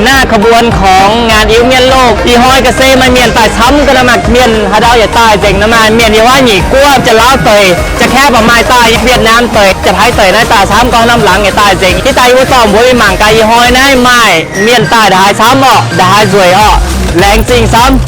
หน้าขบวนของงานอิ้วเมียนโลก ih hnoi ga'sie maaih mienh daaih camv ga'naaiv maah. Mienh haaix ndau yaac daaih nzengc nor maah. Mienh yiem wuov Nyic Guoqv, Janx-Laauv deic, Janx-Kaeqv baac maaih daaih, Yietc Naamh deic, Janx-Taiv deic naaiv daaih camv. Gorngv norm laangz yaac daaih nzengc. Ih daaih yie mbuo dorh mbuo mingh mangc gaax ih hnoi naaiv maaih mienh daaih ndaaih haaix camv orqc, ndaaih haaix nzueic orqc, laengz zingh camv.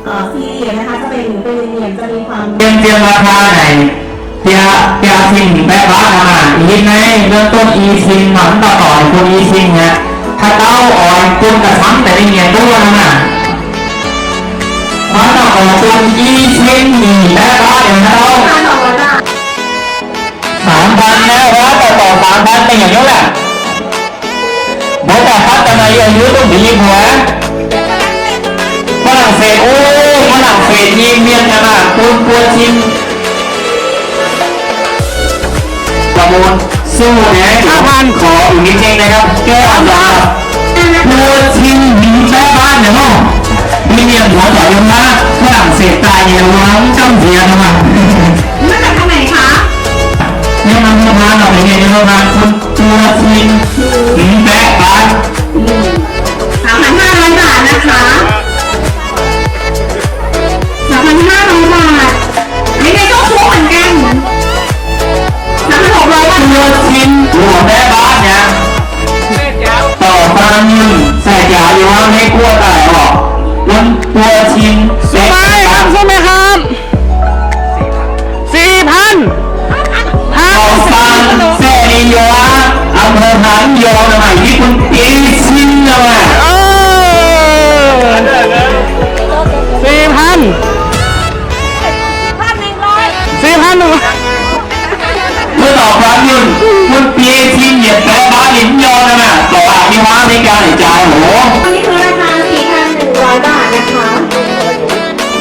เอ่อ ซีดีนะคะ จะเป็น เป็นเหรียญ จะมีความ Yiem ziex ราคา naaic, biaa, biaa cin nyeic baeqv baatv aqv maah. Ih hitv naaiv เริ่มต้น i cin maah, mv dauh dorc ninh bun i cin mi'aqv. Haaix dauh oix bun ga'camv daaih ninh nyanc duqv aqv maah. Haaix dauh oix bun i cin nyeic baeqv baatv yaac haaix dauh. Saan daan naaiv, haaix dauh dorc saan daan daaih nyanc duqv aqv. Mbuo daaih fatv daaih maaih yie hiuv duqv mbuo nyei mbuox. Faa-laangc-setc, o, Faa-laangc-setc nyei mienh aqv maah, bun buo cin. La'mun suv naaiv, ห้าพัน ขออีกนิดนึงนะครับ แก้วสำหรับ buo cin nyeic baeqv baatv nyei nor. Mienh mienh mbuox doic yiem naaiv Faa-laangc-setc daaih nyei wuov gamh nziex nor maah. มาจากทางไหนคะ Yiem อำเภอพาน lorqc, mienh yiem อำเภอพาน bun buo cin nyeic baeqv baatv. สามพันห้าร้อยบาทนะคะ สามพันห้าร้อยบาท ยังไงก็คุ้มเหมือนกัน สามพันหกร้อยบาท Buo cin luoqc baeqv baatv nyei. Dorh faan nyungc sai jaax yiem wuov maiv guoqv daaih orqc. Wuov buo cin baeqv baatv. สู้ไหมครับ สู้ไหมครับ สี่พัน Dorh faan se ninh yaac อำเภอพาน yaac maaih yietc bun biei cin nor maah. เออ สี่พัน สี่พัน Mbuo dorh faan nyungc bun biei cin yietc baeqv baatv ninh mv yiem nor maah. Dorh aqc nyei huaav maiv gaengh jaaix hoc. อันนี้คือราคา สี่พันหนึ่งร้อยบาทนะคะ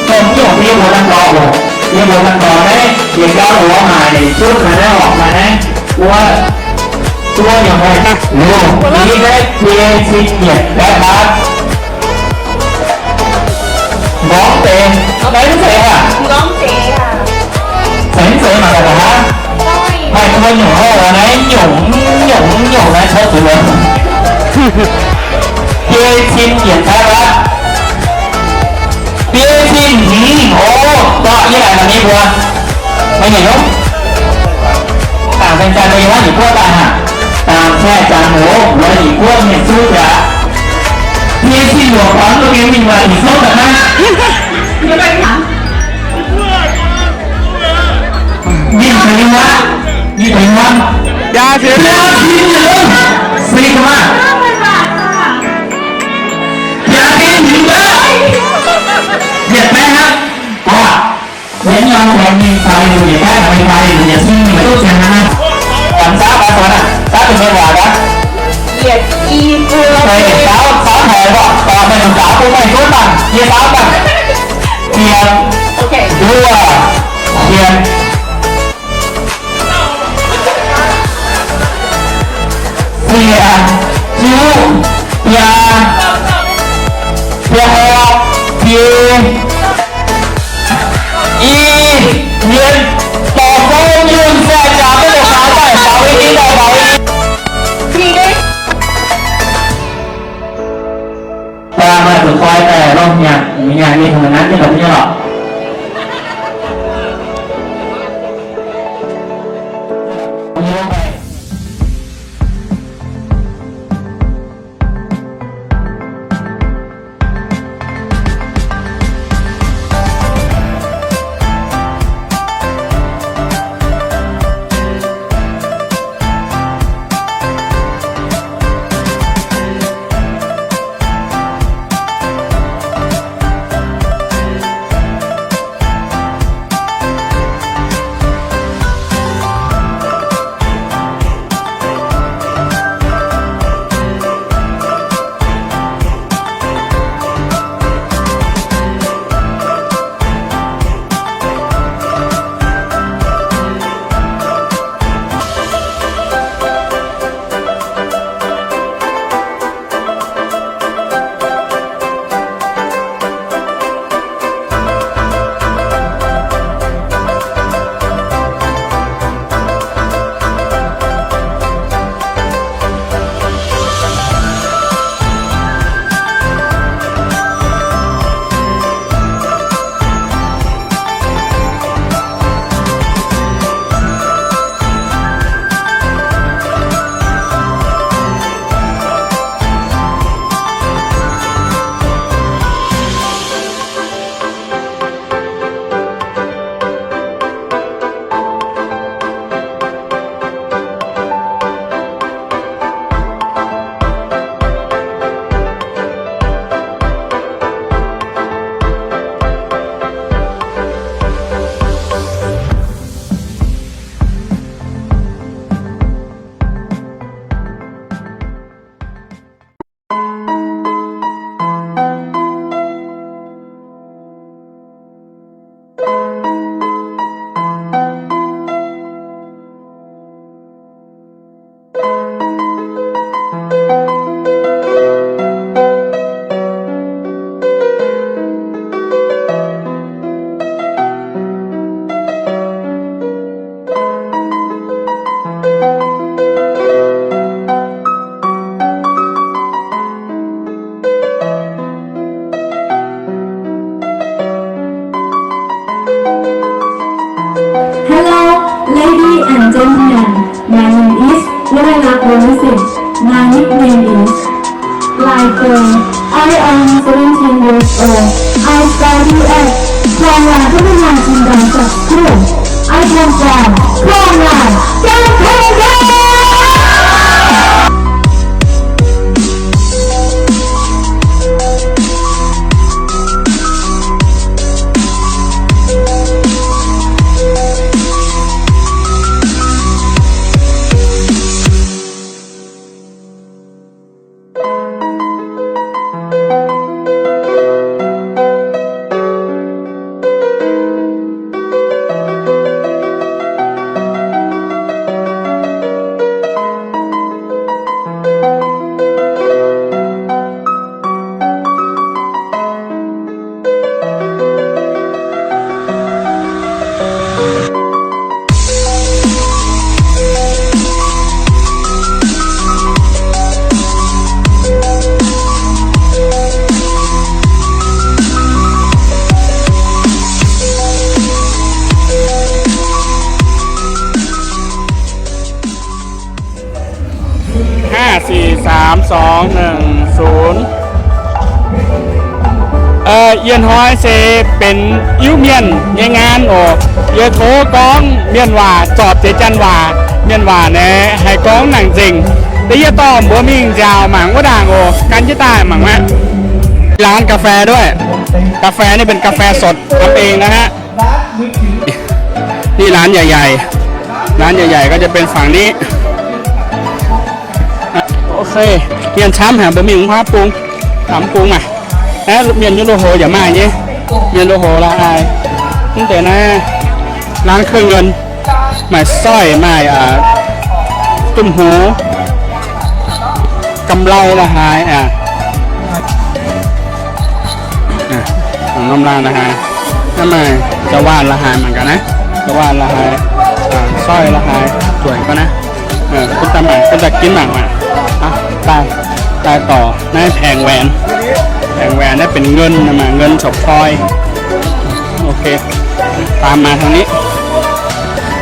Dongh nyungc yie mbuox daaih dorh oc. Yie mbuox daaih dorh naaiv yietc gauh lorz maaic cuotv maaih naaiv horpc maaih naaiv wuov, zuov nyungc haic. Loz, yie naaiv biei cin yietc baeqv baatv. Ngorngv deix, naaiv mv zeiz aac? Zeiz mv zeiz mangc gaax hnangv. Maaih buo nyungc hnangv naaiv nyungc, nyungc, nyungc naaiv tov zuqc. Biei cin yietc baeqv baatv. Biei cin hmz, o, dorh yie laaic mangc nyei mbuox. Meih nyei hnyouv. Dangc sai jaax meih yiem naaiv nyei guoqv daaih hnangv. Dangc sai jaax hoc, mbuo nyei guoqv mienh zuqv yaac. Biei cin luoqc kuanx duqv gengh mingh waac nyei souv daaih hnangv. Mingh taux nyei waac, mingh taux nyei waac. Jaax sienx. Biaa cin nyei, se ga'maah. Biaa cin nyei, yietc baeqv hnangv. Gorngv, yietc nyungc mingh taux yietc baeqv, taux yietc baeqv, yietc cin nyei duqv sienx hnangv. Gamh nzangv baac cuotv aqv, daav deix mienh waac gaax. Yietc i buo. Meih saauv, saauv haic gorqv, meih zuqc saauv bun meih duqv dangh, yie saauv dangh. Ziepc, nduov, sienx. Siec, juv, biaa, biaa horpc, biei, i, yietc, dorh gorngv yunh sai jaax maiv dungx faaux daaih faaux i, i daaih faaux i. Baac maaih zuqc koi daaih lorqc, nyanc, nyanc nyei hungh nanv nyei lorqc, nyei lorqc. Name is Yelena Promising. My nickname is Lai Fei. I am seventeen years old. I study at Khlong Lan Phutnam Jindal School. I come from Khlong Lan, Kampong Glam. ห้า สี่ สาม สอง หนึ่ง ศูนย์ Ih hnoi se benx Iu-Mienh nyei ngaan oc. Yie tov gorngv mienh waac zorpc jiex janx waac. Mienh waac naaiv haih gorngv nangc nzengc. Da'yietv dorh mbuo mingh nziaauc mangc wuov ndaangc oc. Gan jienv daaih mangc aqv. ร้านกาแฟด้วย กาแฟนี่เป็นกาแฟสดทำเองนะฮะ นี่ร้านใหญ่ๆ ร้านใหญ่ๆ ก็จะเป็นฝั่งนี้ โอเค mienh camv haic, mbuo mingh wuov pung, camv pung maah. Mienh nyei lui-houx yaac maaih nyei, mienh lui-houx la'haaix. Mv deix naaiv ร้านเครื่องเงิน maaih soi, maaih dumh hux, กำไร la'haaix aqv. Norm laanh la'haaix, naaiv maaih jaa-waanh la'haaix mangc gaax naaiv, jaa-waanh la'haaix, soi la'haaix, zueiz gau naaiv. Gunv daaih mangc, gunv daaih ginv mangc maah. Daaih, daaih dorc naaiv แผงแหวน แผงแหวน naaiv benx เงิน naaiv maaih เงินสดพลอย โอเค ตามมาทางนี้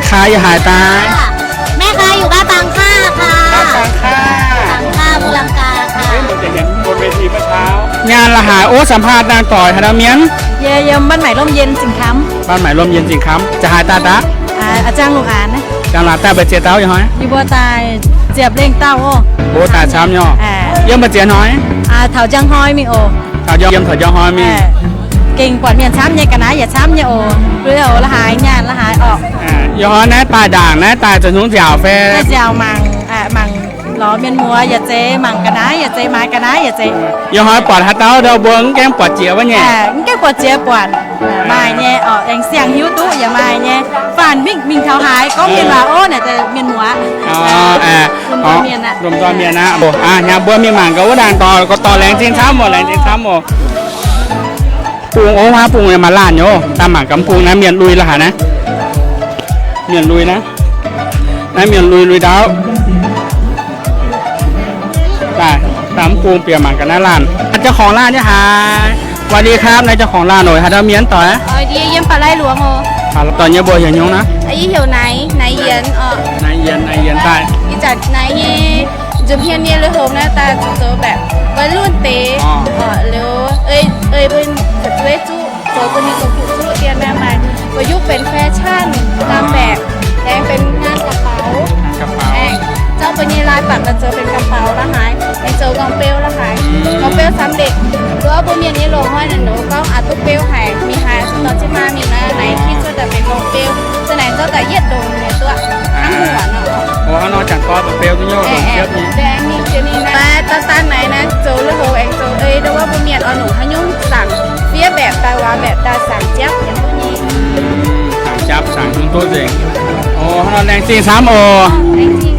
Kaa yie haaix daaih? แม่ค้าอยู่บ้านบางข้าค่ะ บ้านบางข้า บางข้า ภูลังกาค่ะ เอ๊ะ เหมือนจะเห็นบนเวทีเมื่อเช้า Nyaanh la'haaix ov, สัมภาษณ์นางต่อย haaix dauh mienh? Yie yiem Ban Maiv Lomh Yien, Zingh Kamv. Ban Maiv Lomh Yien, Zingh Kamv. Za'haaix daaih daaih? Aa, Zangh Longc Aanx naaiv. Zangh Longc Aanx daaih mbu'ziex dauh ih hnoi? Yie mbuo daaih ziepc lengh dauh oc. Mbuo daaih camv nyei oc. Yiem mbu'ziex hnoi? Aa, taux njang hnoi mingh oc. Taux njang, yiem taux njang hnoi mingh. Gengh buatc mienh camv nyei, ga'naaiv yaac camv nyei oc. Lui-houx la'haaix, nyaanh la'haaix orqc. Ih hnoi naaiv daaih ndaangc naaiv daaih zoux hnyungv nziaauc fai? Nziaauc mangc, mangc lorz mienh muoz yaac zeiz, mangc ga'naaiv yaac zeiz, maaiz ga'naaiv yaac zeiz. Ih hnoi buatc haaix dauh, dauh mbuo mv gaengh buatc jiex wuov nyei? Mv gaengh buatc jiex buatc. Maaih nyei oc, aengx siang-hiuv duqv yaac maaih nyei. Faanh mingh, mingh taux haaix gorngv mienh waac ov, naaic deix mienh muoz. Lomh nzoih mienh aqv. Lomh nzoih mienh aqv. Aa, hnyangx mbuo mingh mangc gaax wuov ndaangc dorh, gaax dorh laengz zingh camv oc, laengz zingh camv oc. Bung ov, wuov bung maaih laanh nyei oc. Daaih mangc gaax bung naaiv mienh lui la'haaix naaiv. Mienh lui naaiv. Naaiv mienh lui lui ndaauv. Daaih, daaih mv bung bieqc mangc gaax naaiv laanh. Naaiv เจ้าของร้าน yie haiz. สวัสดีครับ naaiv เจ้าของร้าน oc, haaix dauh mienh doic? Yie yiem Baac Lai Luangc oc. Doic nyei mbuox heuc hnyungv naaiv? Yie heuc Naix, Naix Yienx oc. Naix Yienx, Naix Yienx daaih. Ih zanc naaiv nyei nza'hmien nyei lui-houx naaiv daaih zuqc zoux แบบวัยรุ่น deix oc. Liuz ei, ei mbuo zuqc zueiz zuqc zoux bun ninh zoux duqv zuqv dien maengh maaih, mbuo yupv benx แฟชั่น laangh baeqc, laengz benx งานกระเป๋า. Aengx zorqv mbuo nyei ลายปัก daaih zoux benx กระเป๋า la'haaix, aengx zoux กระเป๋า la'haaix, กระเป๋าสำเร็จ. Nduov mbuo mienh nyei loz-hnoi naaic, ninh mbuo gorngv aa duqv beuv haic, mingh haaix dorh jienv maa mingh naaiv, naaiv คิด cuotv daaih benx กระเป๋า. Za'naaic zorqv daaih yietv ndongc nyei duqv hnangv muoc nor. Hnangv nor janx gorngv กระเป๋า nyei, กระเป๋า nyei. Daaih daan-daan naaic naaiv zoux lui-houx aengx zoux ei, nduov mbuo mienh oix longc haaix nyungc สั่ง fiev แบบ daaih, waac แบบ daaih สั่ง japv yaac duqv nyei. สั่ง japv, สั่ง nyungc duqv nzengc. Oc, hnangv nor laengz zingh camv oc.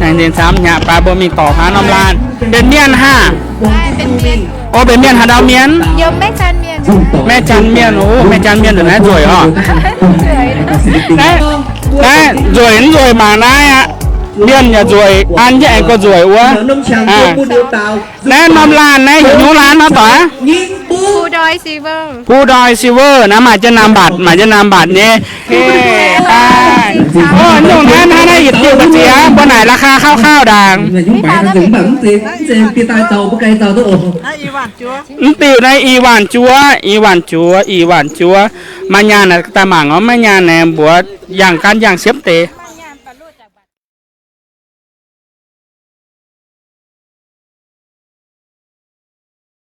Laengz zingh camv. Hnangv naaic mbuo mingh dorc hnangv norm laanh. Benx mienh haac? Oc, benx mienh haaix dauh mienh? Maeqv Janx mienh. Oc, Maeqv Janx mienh ndongc naaiv nzueic oc. Naaiv, naaiv nzueic, nzueic mangc naaiv aqv. Mienh yaac nzueic, an jienv aengx gorngv nzueic wuov. Naaiv norm laanh naaiv heuc hnyungv laanh nor doic? Butv-Doic Silver naaiv maaih jienv นามบัตร, maaih jienv นามบัตร nyei. Nyungc naaiv hnangv naaiv yietc diuh ga'ziex, mbuo naaic ราคา คร่าวๆ ndaangc. Mv diuh naaiv i waanc juov, i waanc juov, i waanc juov. Maaih nyaanh daaih mangc oc, maiv nyaanh naaic mbuox yangh gaanv yangh siepv deix.